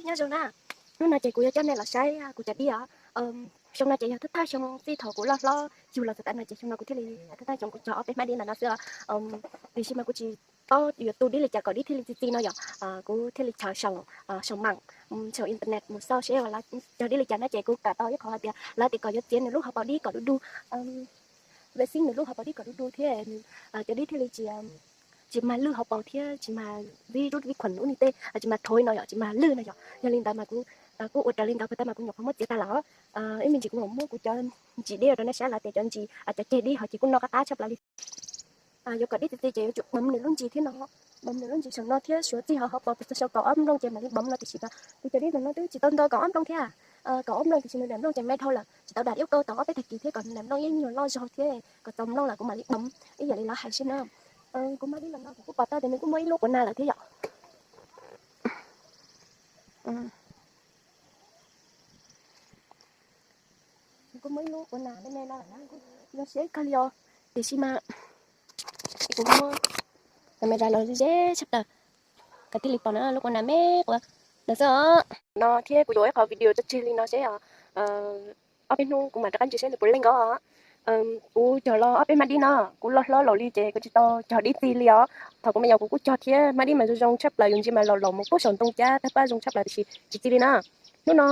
Nyob zoo na, hnub no ces kuv yuav coj nej los saib kuv cov dib os. Xyoo no ces yog thawj thawj xyoo txij thaum kuv loj hlob yug los txog tav no ces xyoo no kuv thiaj li thawj thawj xyoo kuv cog ob peb hmab dib ntawm no xwb os. Tiam sis mas kuv tsis paub yuav tu dib li cas kom dib thiaj li txi txiv no yom. Kuv thiaj li tshawb saum, saum mam, saum internet mus xauj seb cog dib li cas na ces kuv kawm tau ib qho hais tias lawv tias kom yuav txiav nws lub hauv paus dib kom du du, ve xib nws lub hauv paus dib kom du du thiab cov dib thiaj li tsis, tsis mag lwj hauv paus thiab tsis mag vi rub vi khuam ub ni tej, tsis mag thov no yom, tsis mag lwj no yom. Yog li ntawd mas kuv kuj ua raws li ntawd puas tab mas kuv nyuam qhuav muab txiav tag lawm. Ib me ntsis kuv mam muab kuv cov ntsis dib rau nej saib lawv tias cov ntsis, cov ceg dib ho ces kuj noj qab qab tshaj plaws li. Yuav kom dib txi txiv ces yuav tsum bam nws lub ntsis thiab no, bam nws lub ntsis saum no thiab suav txij hauv hauv paus txog saum kaum ob nplooj ces mam li bam no tiam sis mas kuv cov dib ntawm no twb tsis tau nto kaum ob nplooj thiab. Kaum ob nplooj tiam sis nws daim nplooj ces me dhau lawm, tsis tau dam ib kauj tau ob peb tag kis thiab kom nws daim nplooj ib nyuag loj zog thiab kom txaus nplooj lawm kuv mam li bam ib yam li lawv hais xwb na. Kuv hmab dib los no kuv kuj pom tau tias nws kuj muaj ib lub quav nas lawm thiab yom. Kuj muaj ib lub quav nas me me no lawm na, kuj zoo siab kawg li os. Tiam sis mas kuv muab camera los ze tshaj plaws kom thiaj li pom na lub quav nas me quav ntawd xwb os. No thiab kuv yuav ua ib qho video tseg tseg li no seb ob peb hnub kuv mam rov qab ntsia seb nws puas leej nkaus. Kuv cog los ob peb hmab dib no, kuv loj hlob laus li ces kuv tsis tau cog dib txi li os. Thaum kuv me nyuam kuv kuj cog thiab, hmab dib mas zoo zoo tshaj plaws, yus ntsia mas laus laus mus pub saum ntoo cab tag pab zoo tshaj plaws tiam sis tsis txi li na. Hnub no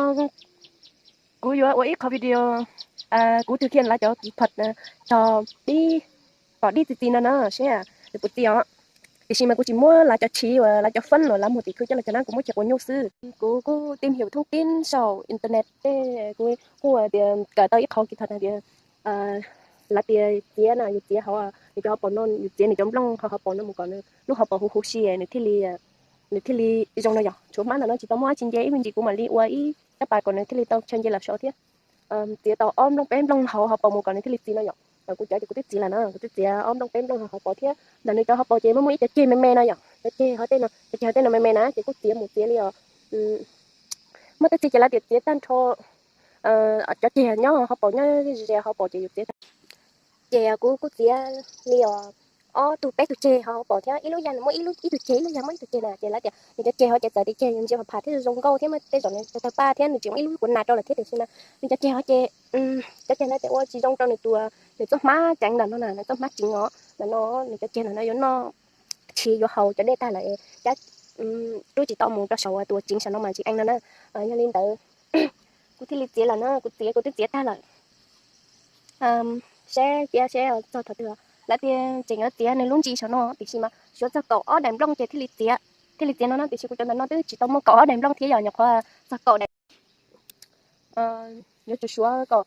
kuv yuav ua ib qho video kuv tus khian lawv cov kỹ thuật cog dib, kom dib txi txiv no na seb nws puas txi os. Tiam sis mas kuv tsis muab lawv cov chiv uas lawv cov phab uas lawv muag tim khw coj los cog na, kuv muab cog quav nyuj xwb. Kuv kuj tìm hiểu thông tin saum internet tej, kuv kuj tias kawm tau ib qho kỹ thuật hais tias lawv tias txiav na, yus txiav hauv nws cov hauv paus no, yus txiav nws cov nplooj hauv hauv paus no mus kom nws lub hauv paus huv huv si nws thiaj li, nws thiaj li zoo no yom. Tshuav hmab ntawm no tsis tau muaj dab tsi nce, ib me ntsis kuv mam li ua ib rab pas kom nws thiaj li tau chaw nce los saud thiab. Txiav tau ob nplooj peb nplooj hauv hauv paus mus kom nws thiaj li txi no yom. Kuv cov ces kuv twb txiav lawm na, kuv twb txiav ob nplooj peb nplooj hauv hauv paus thiab ntawm nws cov hauv paus ces muaj muaj ib cov ceg me me no yom, cov ceg hauv tej no, cov ceg hauv tej no me me na ces kuj txiav mus txiav li os. Muaj tej txiv ces lawv tias txiav tag nrho cov ceg nyob hauv paus nyob ze hauv paus ces yus txiav tag. Ces kuv kuj txiav li os ob tug peb tug ceg hauv paus thiab ib lub yag nws muaj ib tug ceg, ib lub yag muaj ib tug ceg na ces lawv tias nws cov ceg hauv ces txawm tias ceg yus ntsia pham pham thiab zoo nkauj thiab muaj tej zaum nws tawg paj thiab nws tseem muaj ib lub quav nas rau lawm thiab tiam sis mas nws cov ceg hauv ces cov ceg no ces ua tsis zoo rau nws tus, nws txoj hmab ceev ntawm no na, nws txoj hmab tseev os ntawm no, nws cov ceg ntawm no yuav noj chiv yuav haus cov dej tag lawm, cab rub tsis tau mus rau saum tus tseev saum no mas tsis ee no na. Yog li ntawd kuv thiaj li txiav lawm na, kuv txiav kuv twb txiav tag lawm. Saib thiab seb txog thaum twg lawv tias tseem yuav txiav nws lub ntsis saum no tiam sis mas suav txog kaum ob daim nplooj ces thiaj li txiav, thiaj li txiav no na tiam sis kuv cov ntawm no twb tsis tau muaj kaum ob daim nplooj thiab yom, nyuam qhuav txog kaum daim. Yuav tsum suav kaum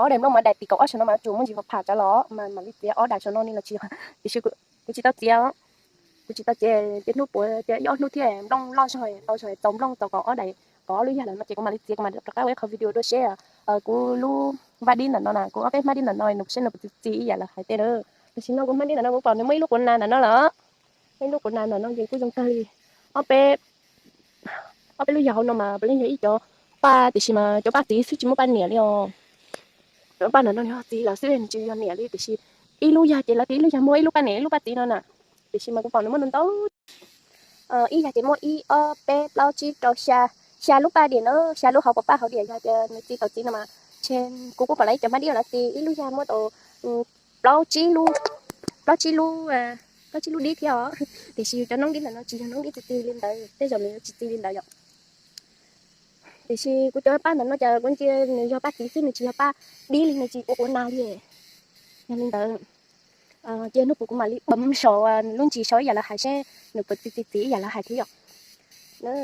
ob daim nplooj mas daim tim kaum ob saum no mas yuav tsum muaj ntsis pham pham tsav los mas mam li txiav ob daim saum no li los tsis yog. Tiam sis kuv tsis tau txiav, kuv tsis tau txiav ces hnub puav ces ib ob hnub thiab nplooj loj zog tau zog txaus nplooj txaus kaum ob daim, kaum ob lub yag lawm no ces kuv mam li txiav, kuv mam rov qab ua ib qho video dua seb kuv lub npaj dib ntawm no na, kuv ob peb hmab dib ntawm no nws seb nws puas txi txiv ib yam lawv hais tej na. Tam sim no kuv hmab dib ntawm no kuv pom nws muaj ib lub quav nas ntawm no lawm, muaj ib lub quav nas ntawm no ces kuj zoo kawg li. Ob peb, ob peb lub yag hauv no mas puav leej yog ib cov paj tiam sis mas cov paj txiv xwb tsis muaj paj niam li os. Cov paj ntawm no yog txiv lawm xwb nws tsis yog niam li tiam sis ib lub yag ces lawv tias ib lub yag muaj ib lub paj niam ib lub paj txiv no na. Tiam sis mas kuv pom nws muaj ntau ntau. Ib yag ces muaj ib ob peb plaub tsib rau xya, xya lub paj diam na, xya lub hauv paus paj hauv diam yog tias nws txi tau txiv no mas, kuv kuj pom lawv ib cov hmab dib lawv txi ib lub yag muaj tau plaub tsib lub, plaub tsib lub, plaub tsib lub dib thiab os. Tiam sis yus cov noob dib ntawm no tsis yog noob dib txi txiv li ntawd, tej zaum nws yuav tsis txi li ntawd yom. Tiam sis kuv cov paj ntawm no ces kuv ntsia nws yog paj txiv xwb nws tsis yog paj dib li, nws tsis ua quav nas li. Yog li ntawd ces hnub puav kuv mam li bam saum lub ntsis saud ib yam lawv hais seb nws puas txi txiv txiv ib yam lawv hais thiab yom.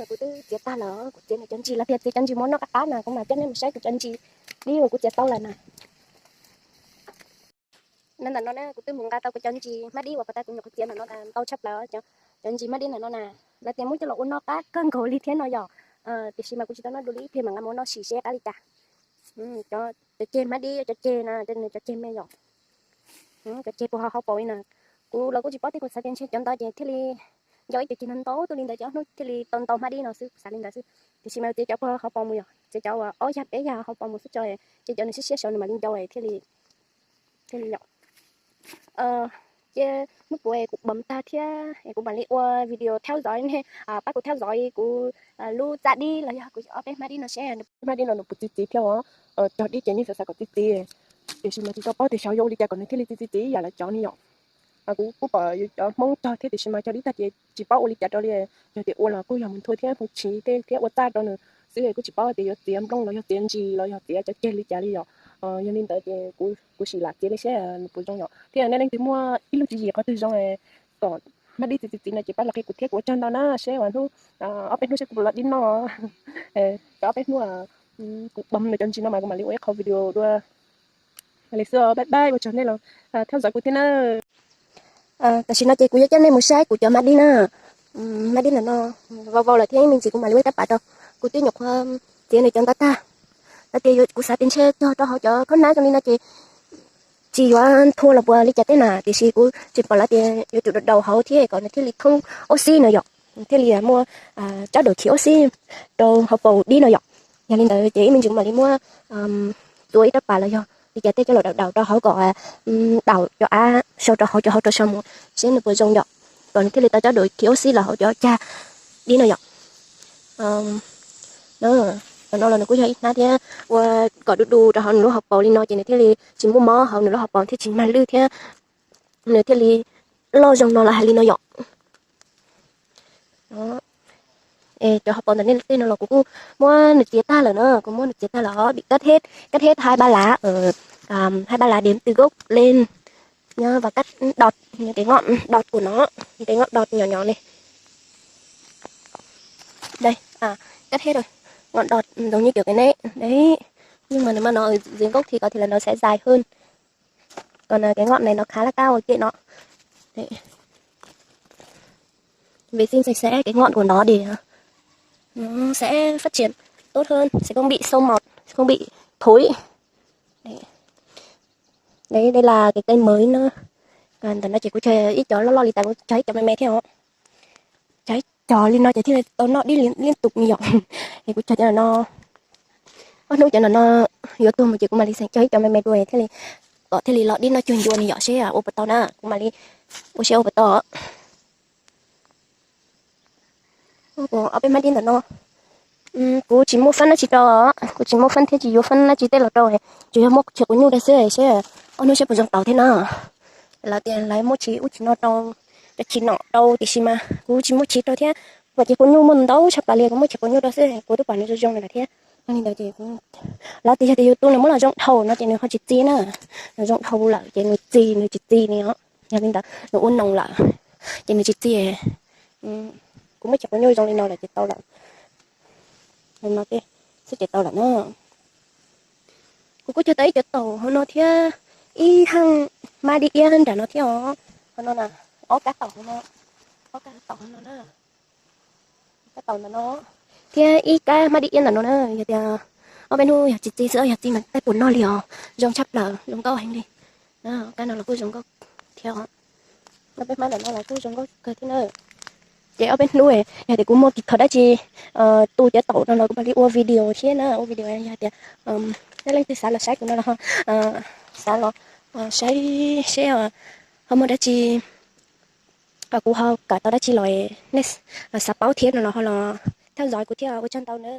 Kuv twb txiav tag lawm, kuv txiav nws cov ntsis, lawv tias txiav cov ntsis muab noj qab qab na, kuv mam coj nej mus saib kuv cov ntsis dib uas kuv txiav tau lawm na. No ntawm no na kuv twb mus nqa tau kuv cov ntsis hmab dib uas puag ta kuv nyuam qhuav txiav ntawm no ntau tshaj plaws, cov ntsis hmab dib ntawm no na, lawv tias muab coj los ua noj qab kawg nkaus li thiab no yom. Tiam sis mas kuv tsis tau noj dua li, ib pliag mam nqa mus ua noj sim seb qab li cas. Cov ceg hmab dib, cov ceg na, nws cov ceg me yom. Cov ceg puag hauv paus li na, kuv los kuj tsis paub thiab, kuv xav tias ntshe cov ntawd ces thiaj li ncau ib cov ceg no ntau tuaj li ntawd ces ob hnub thiaj li tau ntau hmab dib no xwb, kuv xav li ntawd xwb. Tiam sis mas txiav cov puag hauv paus mus yom, txiav cov uas ob yag peb yag hauv paus mus xwb tso, ces cov nws siab siab saud nws mam li ncau thiaj li, thiaj li yom. ces muab kuv es kuv bam tag thiab es kuv mam li ua video theo dõi nej, pab kuv theo dõi kuv lub txaj dib los yog kuv ob peb hmab dib no seb, hmab dib no nws puas txi txiv thiab os. Cog dib ces yeej xav xav kom txi txiv, tiam sis mas tsis tau paub tias xyov yuav ua li cas kom nws thiaj li txi txiv ib yam li cov no yom. Kuv kuj pom yus cov Hmoob cog thiab tiam sis mas cog dib tag ces tsis paub ua li cas rau li. Yog tias ua los kuj yog mus nthua thiab mus tshiv tej thiab ua txaj rau nws xwb, kuj tsis paub tias yuav txiav nplooj los yog txiav ntsis los yog txiav cov ceg li cas li yom. Yog li ntawd ces kuv sim lam txiav li seb nws puas zoo yom. Thiab nej leej twg muaj ib lub tswv yim qhov twg zoo kom hmab dib txi txiv txiv no ces pab los qhia kuv thiab kuv ua tsaug ntau na, seb uas hnub, ob peb hnub seb kuv puas los dib noj. Cov ob peb hnub kuv bam nws cov ntsis no mas kuv mam li ua ib qho video dua li xwb. Bye bye, ua tsaug nej los theo dõi kuv thiab na. Tam sim no ces kuv yuav coj nej mus saib kuv cov hmab dib na. Hmab dib ntawm no vau vau lawm thiab ib me ntsis kuv mam li ua ib rab pas rau. Kuv twb nyuam qhuav txiav nws cov ntawd tag, txawm tias kuv xav tias ntshe cog rau hauv cov khaub hnab zoo li no ces tsis yuav nthua los puas li cas tej na, tiam sis kuv tseem pom lawv tias yuav tsum daus daus hauv thiab kom nws thiaj li thoob ob xib no yom, thiaj li muaj tsob dawm khi ob xib rau hauv paus dib no yom. Yog li ntawd ces ib me ntsis kuv mam li muab txuas ib rab pas los yog li cas tej coj los daus daus rau hauv kom daus cov av sau rau hauv cov hauv rau sau mus seb nws puas zoo yom, kom nws thiaj li tau tsob dawm khi ob xib los hauv cov cag dib no yom. Tam no los nws kuj yog ib hnab thiab, ua kom du du rau hauv nws lub hauv paus li no ces nws thiaj li tsis muaj mob hauv nws lub hauv paus thiab tsis mag lwj thiab nws thiaj li loj zoo no lawv hais li no yom. Cov hauv paus ntawm nej tej no los kuv kuj muab nws txiav tag lawm na, kuv muab nws txiav tag lawm, kab theb, kab theb hai ba lá, hai ba lá đến từ gốc lên, và cắt đọt những cái ngọn đọt của nó, những cái ngọn đọt nhỏ nhỏ này. Đây, à, cắt hết rồi. Ngọn đọt giống như kiểu cái nếp đấy. Nhưng mà nếu mà nó ở dưới gốc thì có thể là nó sẽ dài hơn. Còn cái ngọn này nó khá là cao ở trên nó. Đấy. Vệ sinh sạch sẽ cái ngọn của nó để nó sẽ phát triển tốt hơn, sẽ không bị sâu mọt, không bị thối. Đấy. Đấy, đây là cái cây mới nó. Còn ntawm no ces kuv cog ib co loj loj li tas, kuv cog ib co me me thiab os. Cog ib co li no ces thiaj li tau noj dib liên tục ni yom. Es kuv cog cov no, ob hnub cov no yuav tuag mus ces kuv mam li xeem cog ib co me me dua thiaj li, kom thiaj li los dib noj cuag ncua ni yom, seb ua puas tau na, kuv mam li ua seb ua puas tau. Ob peb hmab dib ntawm no kuv tsis muaj fab dab tsi rau, kuv tsis muaj fab thiab tsis yuav fab dab tsi tej los rau, tsuas yog muab chiv quav nyuj rau xwb seb ob hnub seb puas zoo tau thiab na. Lawv tias lawv muab chiv ub chiv no rau, cov chiv nom rau tiam sis mas kuv tsis muaj chiv rau thiab. Mas ces quav nyuj muaj ntau tshaj plaws li, kuv muab chiv quav nyuj rau xwb kuv twb pom nws zoo zoo li lawm thiab. Yog li ntawd ces lawv tias yog tias yus tu nws muab los zoo dhau no ces nws ho tsis txi na, nws zoo dhau lawm ces nws txi, nws tsis txi ni os. Yog li ntawd nws ua noos lawm ces nws tsis txi. Kuv muab chiv quav nyuj zoo li no lawm ces tau lawm. Li no xwb ces tau lawm na. Kuv kuj cog tau ib cov taum hauv no thiab, ib thaj hmab dib iab nram no thiab os. Hauv no na, ob kab taum hauv no, ob kab taum hauv no na, kab taum ntawm no thiab ib kab hmab dib iab ntawm no na. Yog tias ob peb hnub yog tsis txi xwb, yog txi mas tej puas noj li os, zoo tshaj plaws, zoo nkauj heev li. Kab no los kuj zoo nkauj thiab os. Ob peb hmab ntawm no los kuj zoo nkauj kawg thiab na. Ces ob peb hnub yog tias kuv muaj kỹ thuật dab tsi tu cov taum no los kuv mam li ua video thiab na, ua video yog tias nej leej twg xav los saib kuv no los xav los saib seb ho muaj dab tsi, kuv ho kawm tau dab tsi los nej xav paub thiab no los ho los theo dõi kuv thiab, ua tsaug ntau na.